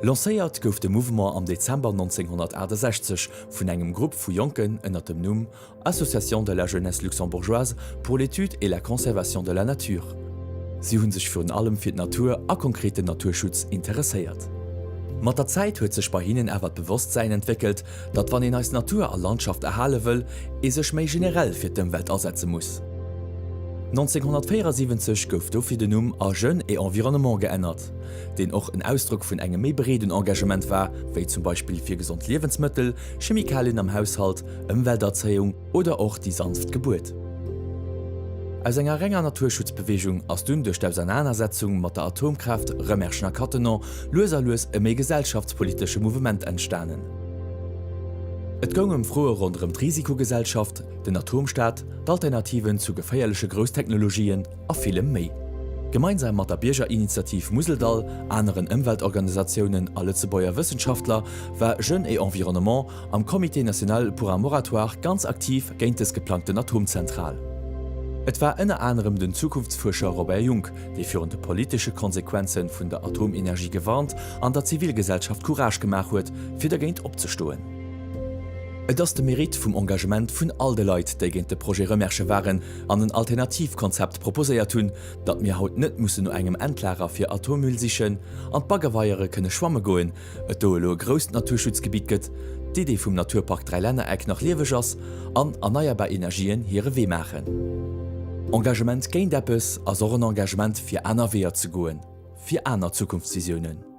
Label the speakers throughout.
Speaker 1: Lancéiert gouf de Mouvement am Dezember 1968 vun engem Grupp vu Jonken ënner dem Numm Association de la jeunesse luxembourgeoise pour l'étude et la conservation de la nature. Si hu sech virun allem fir d'Natur a konkret den Naturschutz interesséiert. Mat der Zäit huet sech bei hinnen awer d'Bewosstsäin entwéckelt, datt wann een eis Natur a Landschaft erhale wëll, ee sech méi generell fir d'Ëmwelt asetze muss. 1974 gouf dofir den Numm a Jeunes et Environnement geännert, deen och en Ausdrock vun engem méi breeden Engagement war, wéi zum Beispill fir gesond Liewensmëttel, Chemikalien am Haushalt, Ëmwelterzéiung oder och déi sanft Gebuert. Aus enger renger Naturschutzbeweegung ass dunn duerch d'Ausernanersetzung mat der Atomkraaft Rëmerschen a Cattenom lues a lues e méi gesellschaftspolitesche Mouvement entstanen. Et goung ëm Froe ronderëm d'Risikogesellschaft, den Atomstaat, d'Alternativen zu geféierleche Grousstechnologien a villem méi. Gemeinsam mat der Biergerinitiativ Museldall, aneren Ëmweltorganisatiounen a Lëtzebuerger Wëssenschaftler war Jeunes et Environnement am Comité national pour un moratoire ganz aktiv géint dës geplangten Atomzentral. Et war ënner anerem den Zukunftsfuerscher Robert Jungk, dee virun de politesche Konsequenze vun der Atomenergie gewarnt an der Zivilgesellschaft Courage gemaach huet, fir dergéint opzestoen. Et ass de Mérite vum Engagement vun all de Leit, déi géint de Projet Remerschen waren an en Alternativkonzept proposéiert hunn, datt mir haut net mussen no engem Endlager fir Atommüll sichen an d'Baggerweiere kënne schwamme goen, et do elo e grousst Naturschutzgebitt gëtt, d'Idee vum Naturpark Dräilännereck nach lieweg ass an erneierbar Energien hire Wee maachen. Engagement géint eppes ass och en Engagement fir aner Weeër ze goen, fir aner Zukunftsvisiounen.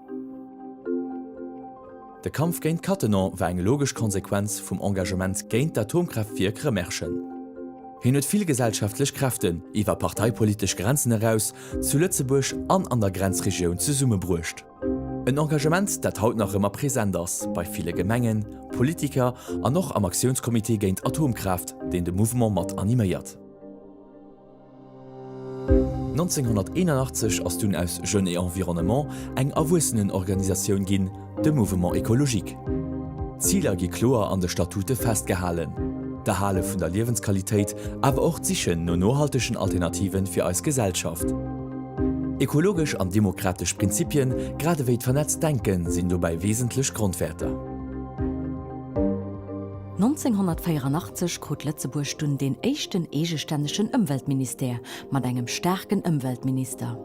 Speaker 1: De Kampf géint Cattenom war eng logesch Konsequenz vum Engagement géint d'Atomkraaftwierk Remerschen. Hien huet vill gesellschaftlech Kräften, iwwer parteipolitesch Grenzen eraus, zu Lëtzebuerg an an der Grenzregioun zesummebruecht. En Engagement, dat haut nach ëmmer present ass bei ville Gemengen, Politiker an och am Aktiounscomité géint Atomkraaft, deen de Mouvement mat animéiert. 1981 ass dunn aus Jeunes et Environnement eng Erwuessenenorganisatioun ginn, de Mouvement Écologique. D'Ziler gi kloer an de Statute festgehalen, d'Erhale vun der Liewensqualitéit, awer och d'Sichen no nohaltegen Alternativen fir eis Gesellschaft. Ekologesch an demokratesch Prinzipien, grad ewéi d'vernetzt Denke sinn dobäi wesentlech Grondwäerter.
Speaker 2: 1984 krut Lëtzebuerg dunn deen éischten eegestännegen Ëmweltministère mat engem staarken Ëmweltminister.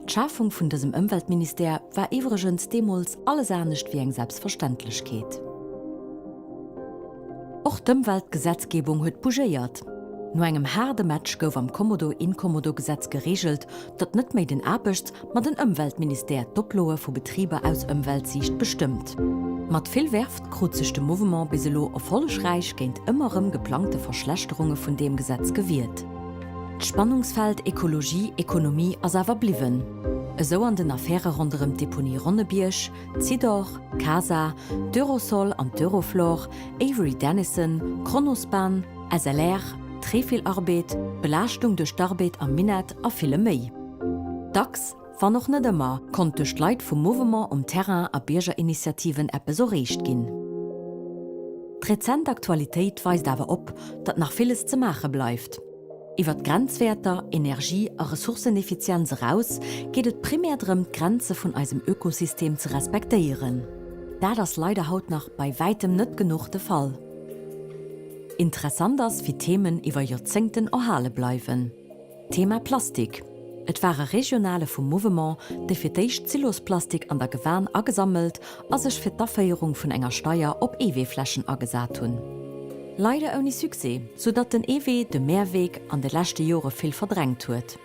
Speaker 2: D'Schafung vun dësem Ëmweltministère war iwwregens deemools alles anescht wéi eng Selbstverständlechkeet. Och d'Ëmweltgesetzgebung huet bougéiert. No engem haarde Match gouf am Kommodo-Inkommodo-Gesetz gereegelt, datt net méi den Aarbechts-, ma den Ëmweltministère d'Oploe vu Betriber aus Ëmweltsiicht bestëmmt. Mat vill Verve krut sech de Mouvement bis elo erfollegräich géint ëmmer erëm geplangte Verschlechterunge vun deem Gesetz gewiert. D'Spannungsfeld Ekologie-Ekonomie ass awer bliwwen, esou an den Affäre ronderëm d'Deponie Ronnebierg, Zidor, Casa, d'Eurosol an d'Euroflor, Avery Dennison, Kronospan, SLR, d'Refill-Arbed, d'Belaaschtung duerch d'Arbed am Minett a villem méi. Dacks, wann och net ëmmer, konnt duerch d'Leit vum Mouvement um Terrain a Biergerinitiativen eppes erreecht ginn. D'rezent Aktualitéit weist awer op, datt nach villes ze maache bleift. Iwwer d'Grenzwäerter, Energie a Ressourceneffizienz eraus, geet et primär drëm, d'Grenze vun eisem Ökosystem ze respektéieren. Dat ass leider haut nach bei wäitem net genuch de Fall. Interessant ass, wéi Themen iwwer Joerzéngten erhale bleiwen. Thema Plastik, Et ware Regionale vum Mouvement, déi fir d'éischt Silosplastik an der Gewan agesammelt a sech fir d'Aféierung vun enger Steier op Eeweefläschen agesat hunn. Leider ouni Succès, sou datt den Eewee de Mehrweg an de leschte Jore vill verdrängt huet.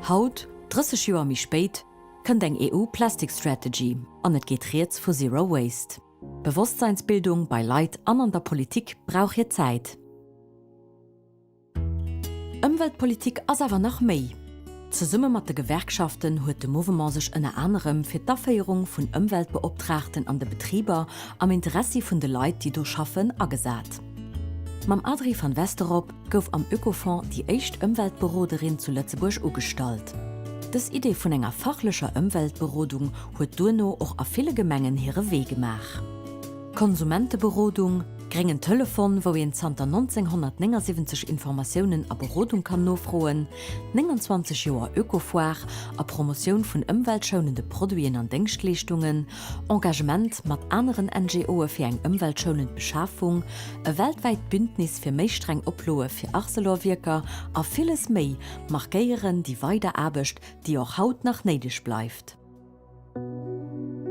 Speaker 2: Haut, 30 Joer méi spéit, kënnt eng EU Plastic Strategy an et geet rieds vu Zero Waste. Bewosstseinsbildung bei Leit an an der Politik brauch hir Zäit. Ëmweltpolitik ass awer nach méi. Zesumme mat de Gewerkschaften huet de Mouvement sech ënner anerem fir d'Aféierung vun Ëmweltbeoptraagten an de Betriber am Interessi vun de Leit, déi do schaffen, agesat. Mam Adrie van Westerop gouf am Oekofonds déi éischt Ëmweltberoderin zu Lëtzebuerg ugestallt. Dës Idee vun enger fachlecher Ëmweltberodung huet duerno och a ville Gemengen hire Wee gemaach. Konsumenteberodung. Gréngen Telefon, wou een zanter 1979 Informatiounen a Berodung kann nofroen, 29 Joer Ökofoire a Promotioun vun ëmweltschounende Produiten an Déngschtleeschtungen, Engagement mat aneren NGOe fir eng ëmweltschounend Beschafung, e weltwäit Bündnis fir méi streng Oploe fir Arcelor-Wierker a villes méi markéieren déi weider Aarbecht, déi och haut nach néideg bleift.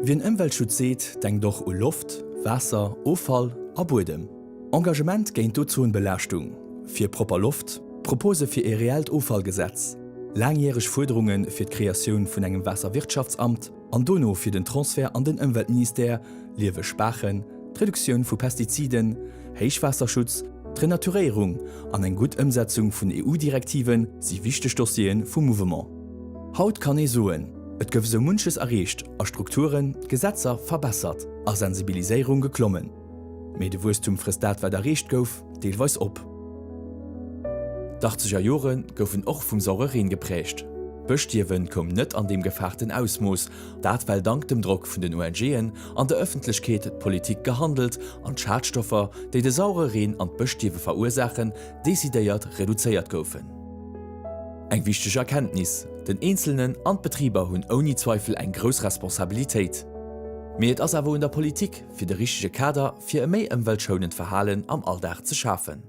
Speaker 1: Wien Ëmweltschutz seet, denkt och u Loft, Waasser, Offall a Buedem. Engagement géint d'Ozonbelaaschtung, fir propper Loft, Propose fir ee reellt Offallgesetz, laangjäreg Fuerderunge fir d'Kreatioun vun engem Waasserwirtschaftsamt an dono fir den Transfert an den Ëmweltministère, lieweg Baachen, d'Reduktioun vu Pestiziden, Héichwaasserschutz, d'Renaturéierung an eng gutt Ëmsetzung vun EU-Direktive si wichteg Dossiere vum Mouvement. Haut kann ee soen, et gouf esou munches erreecht a Strukturen, Gesetzer verbessert a Sensibiliséierung geklommen. Mee de Wuesstum frësst dat, wat erreecht gouf, deelweis op. D'Achtzeger Jore goufen och vum saure Reen geprägt. D'Bëschstierwe koum net an deem gefaarten Ausmooss, dat well dank dem Drock vun den ONGen an der Ëffentlechkeet d'Politik gehandelt an d'Schadstoffer, déi de saure Reen an d'Bëschstierwe verursaachen, decidéiert reduzéiert goufen. Eng wichteg Erkenntnis, Den Eenzelnen an d'Betriber hunn ouni Zweifel eng grouss Responsabilitéit. Mee et ass awer un der Politik, fir de richtege Kader fir e méi ëmweltschounend Verhalen am Alldag ze schafen.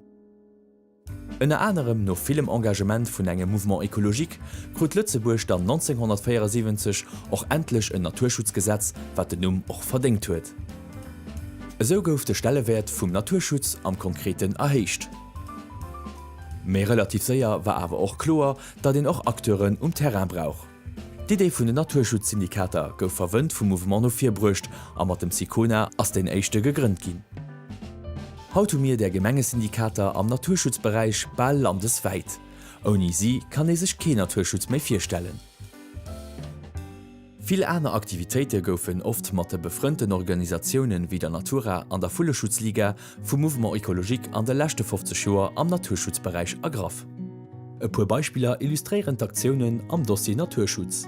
Speaker 1: Ënner anerem no villem Engagement vun engem Mouvement écologique krut Lëtzebuerg dann 1974 och endlech en Naturschutzgesetz, wat den Numm och verdéngt huet. Esou gouf de Stellewäert vum Naturschutz am Konkreten erhéicht. Mee relativ séier war awer och kloer, datt een och Acteuren um Terrain brauch. D'Idee vun den Naturschutzsyndikater gouf verwënnt vum Mouvement no vir bruecht a mat dem Sicona ass deen éischte gegrënnt ginn. Haut hu mir där Gemengesyndikater am Naturschutzberäich bal landeswäit. Ouni si kann ee sech keen Naturschutz méi virstellen. Vill aner Aktivitéite goufen oft mat de befrënnten Organisatiounen wéi der Natura an der Vulleschutzliga vum Mouvement Ecologique an de leschte 50 Joer am Naturschutzberäich ergraff. E puer Beispiller illustréieren d'Aktiounen am Dossier Naturschutz.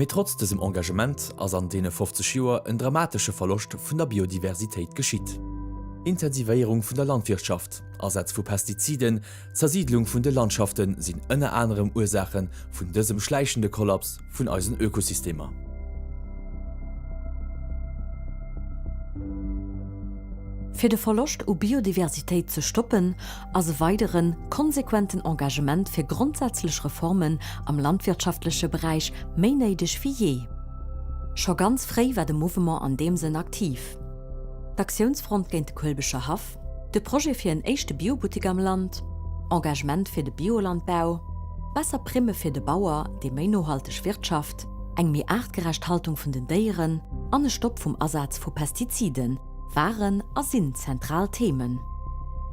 Speaker 1: Mee trotz dësem Engagement ass an deene 50 Joer en dramatesche Verloscht vun der Biodiversitéit geschitt. Intensivéierung vun der Landwirtschaft, Asaz vu Pestiziden, Zersiidlung vun de Landschafte sinn ënner anerem Ursaache vun dësem schläichende Kollaps vun eisen Ökosystemer.
Speaker 2: Fir de Verloscht u Biodiversitéit ze stoppen, ass e weideren, konsequenten Engagement fir grondsätzlech Reformen am landwirtschaftleche Beräich méi néideg wéi jee. Scho ganz fréi war de Mouvement an deem Sënn aktiv. D'Aktiounsfront géint de Kuelbecher Haff, de Projet fir en éischte Biobuttek am Land, Engagement fir de Biolandbau, besser Primme fir de Bauer, dee méi nohalteg wirtschaft, eng méi aartgerecht Haltung vun den Déieren an e Stopp vum Asaz vu Pestiziden waren a sinn zentral Themen.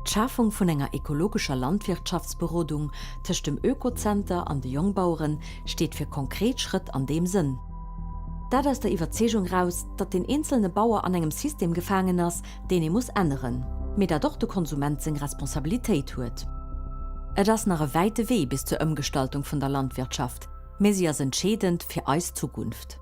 Speaker 2: D'Schafung vun enger ekologescher Landwirtschaftsberodung tëscht dem Oekozenter an de Jongbauere steet fir konkret Schrëtt an deem Sënn. Dat aus der Iwwerzeegung raus, datt den eenzelne Bauer an engem System gefaangen ass, deen ee muss änneren, mee datt och de Konsument seng Responsabilitéit huet. Et ass nach e wäite Wee bis zur Ëmgestaltung vun der Landwirtschaft, mee si ass entscheedend fir eis Zukunft.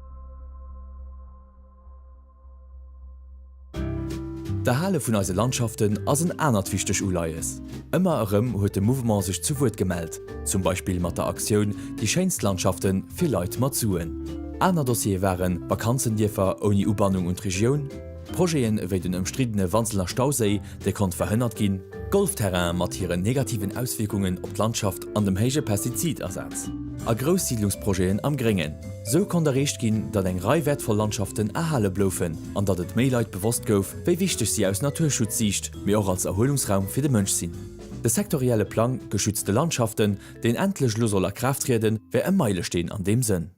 Speaker 1: D'Erhale vun eise Landschaften ass en anert wichteg Uleies. Ëmmer erëm huet de Mouvement sech zu Wuert gemellt, zum Beispill mat der Aktioun Déi schéinst Landschaften fir Leit mat Suen. Aner Dossiere waren Vakanzendierfer ouni Ubannung un d'Regioun, Projeten ewéi den ëmstriddene Wanseler Stauséi, dee konnt verhënnert ginn, Golfterrainen mat hiren negativen Auswierkungen op d'Landschaft an dem héije Pestizidasaz a Groussiidlungsprojeten am Gréngen. Sou konnt erreecht ginn, datt eng Rei wäertvoll Landschaften erhale bloufen an datt et méi Leit bewosst gouf, wéi wichteg si aus Naturschutzsiicht, mee och als Erhuelungsraum fir de Mënsch sinn. De sektorielle Plang Geschützte Landschaften, deen endlech elo soll a Kraaft trieden, wär e Meilesteen an deem Sënn.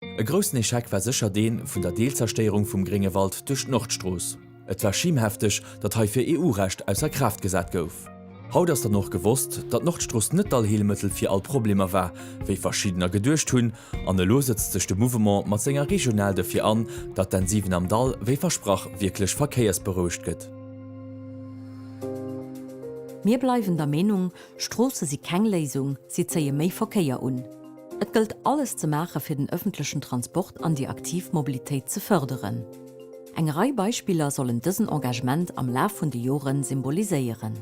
Speaker 1: E groussen Echec war sécher dee vun der Deelzerstéierung vum Gréngewald duerch d'Nordstrooss. Et war schimhefteg, datt heifir EU-Recht ausser Kraaft gesat gouf. Haut ass dann och gewosst, datt d'Nordstrooss net d'Allheelmëttel fir all Problemer war, wéi verschiddener geduecht hunn, an elo sëtzt sech de Mouvement mat senger Regional dofir an, datt d'N 7 am Dall, wéi versprach, wierklech verkéiersberouegt gëtt.
Speaker 2: Mir bleiwen der Meenung, Stroosse si keng Léisung, si zéie méi Verkéier un. Et gëllt alles ze maache fir den ëffentlechen Transport an déi aktiv Mobilitéit ze fërderen. Eng Rei Beispiller sollen dësen Engagement am Laf vun de Jore symboliséieren.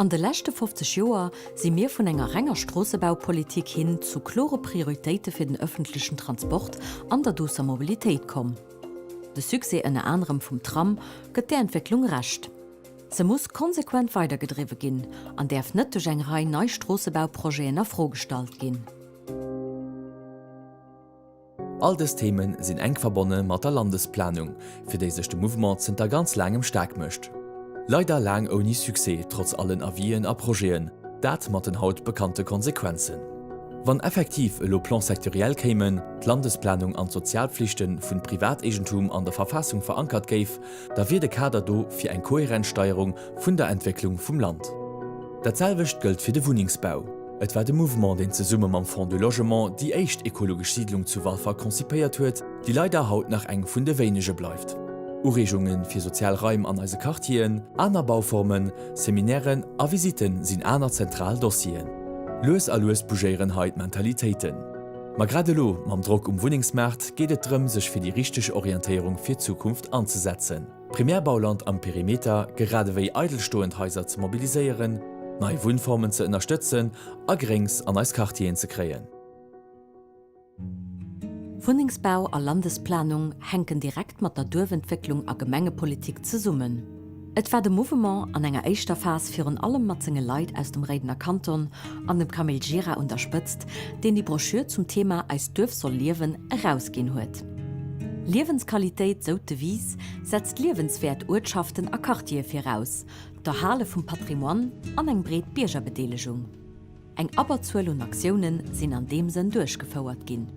Speaker 2: An de leschte 50 Joer si mir vun enger renger Stroossebaupolitik hin zu klore Prioritéite fir den öffentlechen Transport an der duusser Mobilitéit komm. De Succès ënner anerem vum Tram gëtt där Entwécklung Recht. Se muss konsequent weidergedriwwe ginn an däerf net duerch eng Rei nei Stroossebauprojeten a Fro gestallt ginn.
Speaker 1: All dës Theme sinn enk verbonne mat der Landesplanung, fir déi sech de Mouvement zënter ganz laangem staark mécht. Leider laang ouni Succès, trotz allen Avisen a Projeten, dat mat den haut bekannte Konsequenzen. Wann effektiv elo Plans sectoriels kéimen, d'Landesplanung an d'Sozialpflichte vun Privateegentum an der Verfassung verankert géif, da wier de Kader do fir eng kohärent Steierung vun der Entwécklung vum Land. Dat selwecht gëllt fir de Wunnengsbau. Et war de Mouvement, deen zesumme mam Fonds du Logement déi éischt ekologesch Siidlung zu Walfer konzipéiert huet, déi leider haut nach eng vun de wéinege bleift. Ureegunge fir sozial Raim an eise Quartieren, aner Bauformen, Seminairen a Visitte sinn aner zentral Dossieren. Lues a lues bougéieren hei d'Mentalitéiten. Ma grad elo, mam Drock um Wunnengsmaart, geet et drëm, sech fir déi richteg Orientéierung fir d'Zukunft anzesetzen. Primärbauland am Perimeter, grad ewéi eidelstoend Haiser ze mobiliséieren, nei Wunnformen ze ënnerstëtzen a Gréngs an eis Quartieren ze kréien.
Speaker 2: Wunnengsbau a Landesplanung hänken direkt mat der Duerfentwécklung a Gemengepolitik zesummen. Et war de Mouvement, an enger éischter Phas virun allem mat senge Leit aus dem Réidener Kanton an dem Camille Gira un der Spëtzt, deen déi Broschür zum Thema Eist Duerf soll liewen erausginn huet. Liewensqualitéit, sou d'Devise, setzt liewenswäert Uertschaften a Quartiere viraus, d'Erhale vum Patrimoine an eng breet Biergerbedeelegung. Eng Abberzuel un Aktioune sinn an deem Sënn duerchgefouert ginn.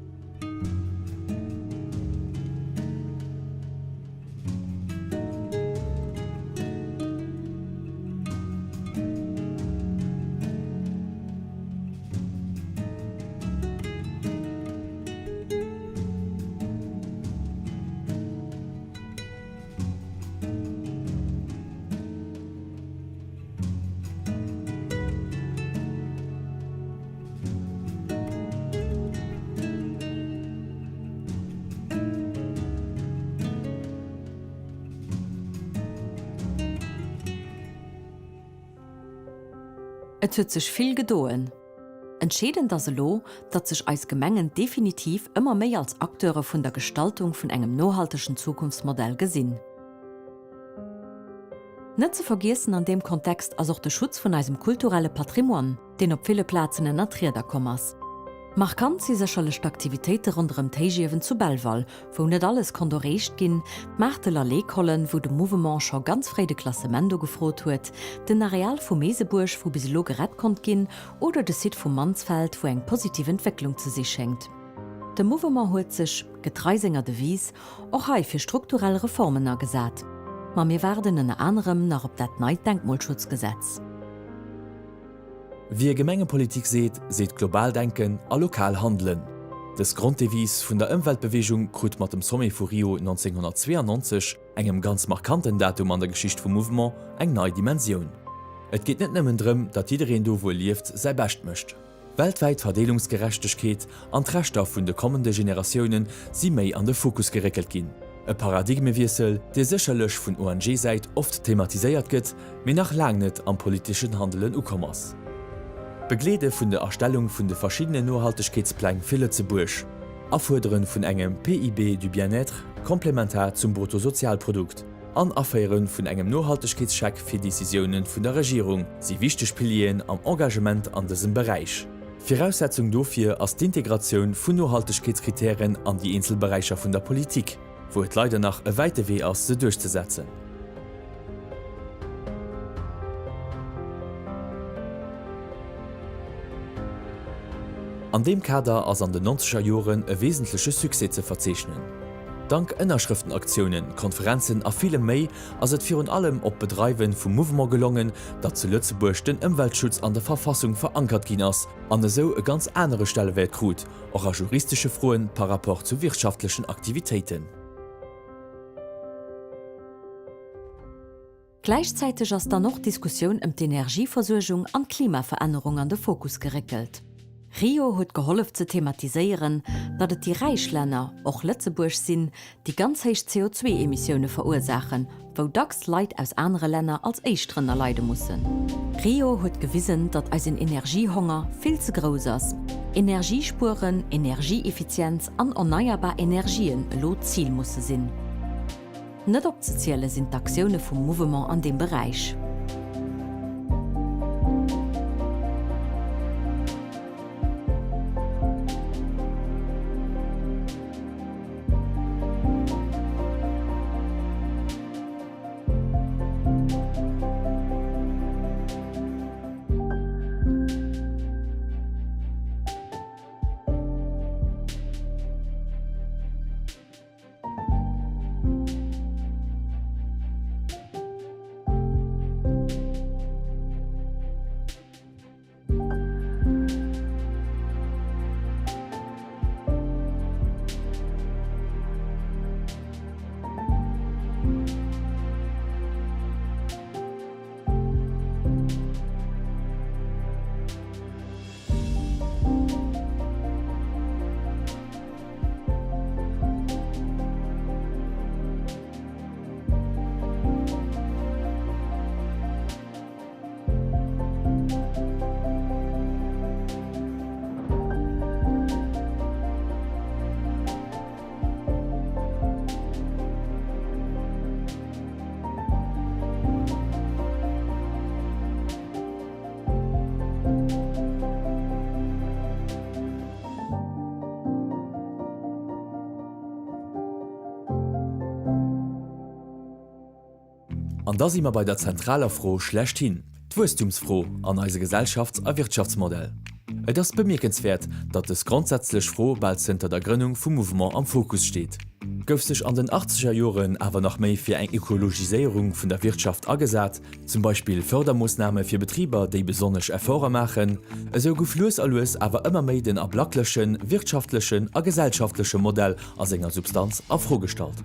Speaker 2: Et huet sech vill gedoen. Entscheedend ass elo, datt sech eis Gemengen definitiv ëmmer méi als Acteure vun der Gestaltung vun engem nohaltegen Zukunftsmodell gesinn. Net ze vergiessen an deem Kontext ass och de Schutz vun eisem kulturelle Patrimoine, deen op ville Plazen ënnert d'Rieder komm ass. Markant si sécherlech d'Aktivitéite ronderëm d'Héichiewen zu Belval, wou net alles konnt erreecht ginn, d'Maarteler Leekollen, wou de Mouvement scho ganz fréi de Klassement ugefrot huet, den Areal vu Meesebuerg, wou bis elo gerett konnt ginn, oder de Site vu Mansfeld, wou eng positiv Entwécklung ze si schéngt. De Mouvement huet sech, getrei senger Devise, och hei fir strukturell Reformen agesat. Ma mir waarden ënner anerem nach op dat neit Denkmolschutzgesetz.
Speaker 1: Wie Gemengepolitik seet, seet global denken a lokal handelen. Dës Gronddevise vun der Ëmweltbeweegung krut mat dem Sommet vu Rio 1992, engem ganz markanten Datum an der Geschicht vum Mouvement, eng nei Dimensioun. Et geet net nëmmen drëm, datt jiddereen do wou e lieft säi Bescht mécht. Weltwäit Verdeelungsgerechtegkeet an d'Rechter vun de kommende Generatioune si méi an de Fokus geréckelt ginn. E Paradigmewiessel, dee sécherlech vun ONG-Säit oft thematiséiert gëtt, mee nach laang net am politeschen Handelen ukomm ass. Begleede vun der Erstellung vun de verschiddenen Nohaltegkeetspläng fir Lëtzebuerg, Afuerdere vun engem PIB du bien-être komplementar zum Bruttosozialprodukt an Aféiere vun engem Nohaltegkeetscheck fir Decisioune vun der Regierung si wichteg Pilieren am Engagement an dësem Beräich. Viraussetzung dofir ass d'Integratioun vun Nohaltegkeetskritären an déi eenzel Beräicher vun der Politik, wou et leider nach e wäite Wee ass, se duerchzesetzen. An deem Kader ass an den nonzeger Joren e wesentleche Succès ze verzeechnen. Dank Ënnerschrëftenaktiounen, Konferenzen a villem méi ass et virun allem op Bedreiwe vum Mouvement gelongen, datt zu Lëtzebuerg den Ëmweltschutz an der Verfassung verankert ginn ass an esou e ganz anere Stellewäert krut, och a juristesche Froen par rapport zu wirtschaftlechen Aktivitéiten.
Speaker 2: Gläichzäiteg ass dann och d'Diskussioun ëm d'Energieversuergung an d'Klimaverännerung an de Fokus geréckelt. Rio huet gehollef ze thematiséieren, datt et déi räich Länner, och Lëtzebuerg, sinn, déi ganz héich CO2-Emissioune verursaachen, wou dacks Leit aus anere Länner als éischt drënner leide mussen. Rio huet gewisen, datt eisen Energiehonger vill ze grouss ass, Energiespueren, Energieeffizienz an erneierbar Energien elo d'Zil musse sinn. Net opzeziele sinn d'Aktioune vum Mouvement an deem Beräich.
Speaker 1: An da si mer bei der zentraler Fro schlechthin, d'Wuesstumsfro an eise Gesellschafts a Wirtschaftsmodell. Et ass bemierkenswäert, datt dës grondsätzlech Fro bal zënter der Grënnung vum Mouvement am Fokus steet. Gouf sech an den achtzeger Joren awer nach méi fir eng Ökologiséierung vun der Wirtschaft agesat, zum Beispill Fördermoossname fir Betriber, déi besonnesch Efforte maachen, esou gouf lues a lues awer ëmmer méi den ablacklechen wirtschaftlechen a gesellschaftleche Modell a senger Substanz a Fro gestallt.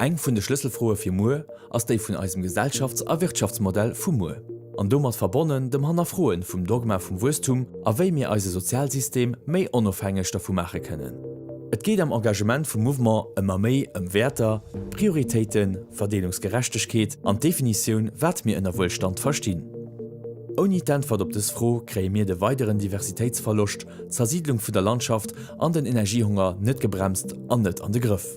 Speaker 1: Eng vun de Schlësselfroe fir muer ass déi vun eisem Gesellschafts a Wirtschaftsmodell vu muer, an domat verbonnen dem Hannerfroen vum Dogma vum Wuesstum a wéi mir eise Sozialsystem méi onofhängeg dervu maache kënnen. Et geet am Engagement vum Mouvement ëmmer méi ëm Wäerter, Prioritéiten, Verdeelungsgerechtegkeet an d'Definitioun wat mir ënner Wuelstand verstinn. Ouni d'Äntwert op dës Fro kréie mir de weideren Diversitéitsverloscht, d'Zersiidlung vun der Landschaft an den Energiehonger net gebremst an net an de Grëff.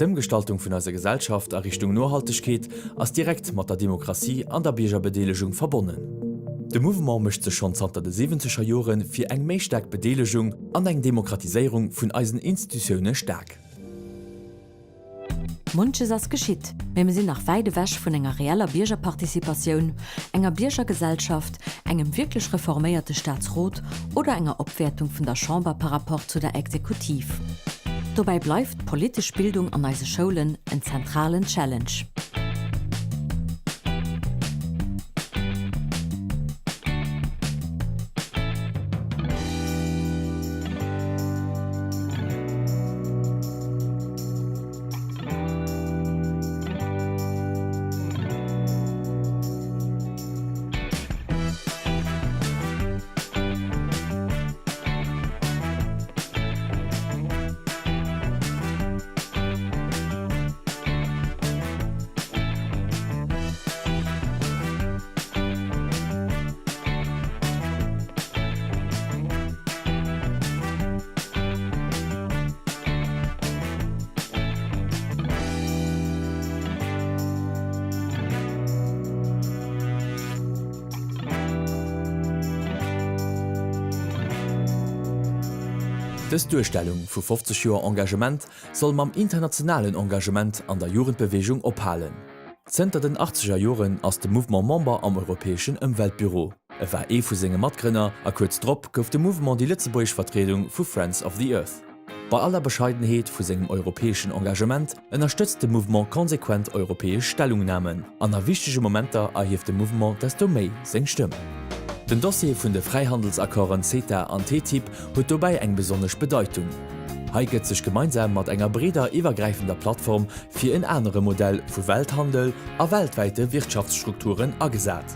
Speaker 1: D'Ëmgestaltung vun eiser Gesellschaft a Richtung Nohaltegkeet ass direkt mat der Demokratie an der Biergerbedeelegung verbonnen. De Mouvement mécht sech schonn zanter de siwwenzeger Jore fir eng méi staark Bedeelegung an eng Demokratiséierung vun eisen Institutioune staark.
Speaker 2: Munches ass geschitt, mee mir sinn nach wäit ewech vun enger reeller Biergerparticipatioun, enger Biergergesellschaft, engem wierklech reforméierte Staatsrot oder enger Opwäertung vun der Chamber par rapport zu der Exekutiv. Dobäi bleift d'politesch Bildung an eise Schoulen en zentralen Challenge.
Speaker 1: Dës Duerstellung vu 50 Joer Engagement soll mam internationalen Engagement an der Jugendbeweegung ophalen. Zënter den achtzeger Joren ass de Mouvement Member am Europäeschen Ëmweltbüro. E war ee vu senge Matgrënner a kuerz drop gouf de Mouvement déi lëtzebuergesch Vertriedung vu Friends of the Earth. Bei aller Bescheidenheet vu sengem europäeschen Engagement ënnerstëtzt de Mouvement konsequent europäesch Stellungnamen an a wichtege Momenter erhieft de Mouvement desto méi seng Stëmm. Den Dossier vun de Fräihandelsaccorden CETA an TTIP huet dobäi eng besonnesch Bedeitung. Hei gëtt sech gemeinsam mat enger breeder iwwergräifender Plattform fir en anere Modell vu Welthandel a weltwäite Wirtschaftsstrukturen agesat.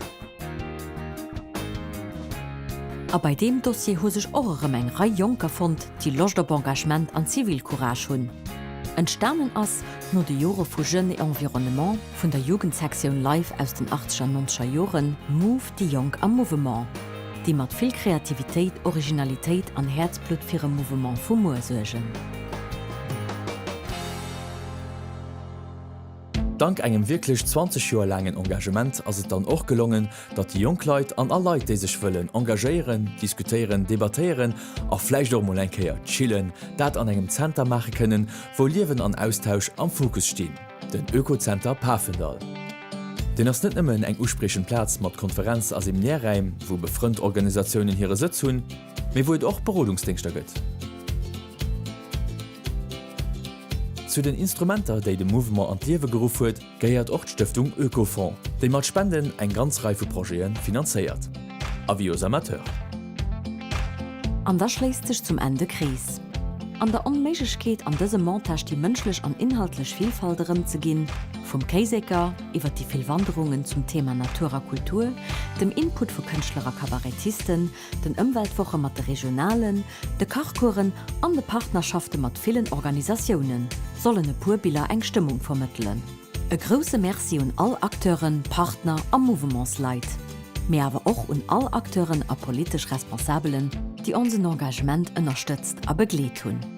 Speaker 2: A bei deem Dossier hu sech och erëm eng Rei Jonker fonnt, déi Loscht op Engagement an Zivilcourage hunn. Entstanen ass, no de Jore vu Jeunes et Environnement, vun der Jugendsektioun Life aus den achtzeger an nonzeger Joren, Move, déi Jonk am Mouvement, déi mat vill Kreativitéit, Originalitéit an Häerzblutt fir e Mouvement vu muer suergen.
Speaker 1: Dank engem wierklech 20 Joer laangen Engagement ass et dann och gelongen, datt déi jonk Leit an all Leit, déi sech wëllen engagéieren, diskutéieren, debattéieren a vläicht och mol eng Kéier chillen, dat an engem Zenter maache kënnen, wou Liewen an Austausch am Fokus stinn, den Oekozenter Pafendall. Deen ass net nëmmen eng uspriechend Plaz mat Konferenz a Seminärräim, wou befrënnt Organisatiounen hire Sëtz hunn, mee wou et och Berodungsdéngschter gëtt. Zu den Instrumenter, déi de Mouvement an d'Liewe geruff huet, gehéiert och d'Stëftung Oekofonds, déi mat Spenden eng ganz Rei vu Projete finanzéiert. Avis aux amateurs.
Speaker 2: An da schléisst sech zum Enn de Krees. An der Onméiglechkeet, an dësem Montage déi mënschlech an inhaltlech Villfalt erëmzeginn, vum Kéiseker iwwer déi vill Wanderungen zum Thema Natur a Kultur, dem Input vu Kënschtler a Kabarettisten, den Ëmweltwoche mat de Regionalen, de Kachcoursen an de Partnerschafte mat villen Organisatiounen, sollen e puer Biller eng Stëmmung vermëttelen. E grousse Merci un all Acteuren, Partner a Mouvementsleit, mee awer och un all Acteuren a politesch Responsabelen, déi onsen Engagement ënnerstëtzt a begleet hunn.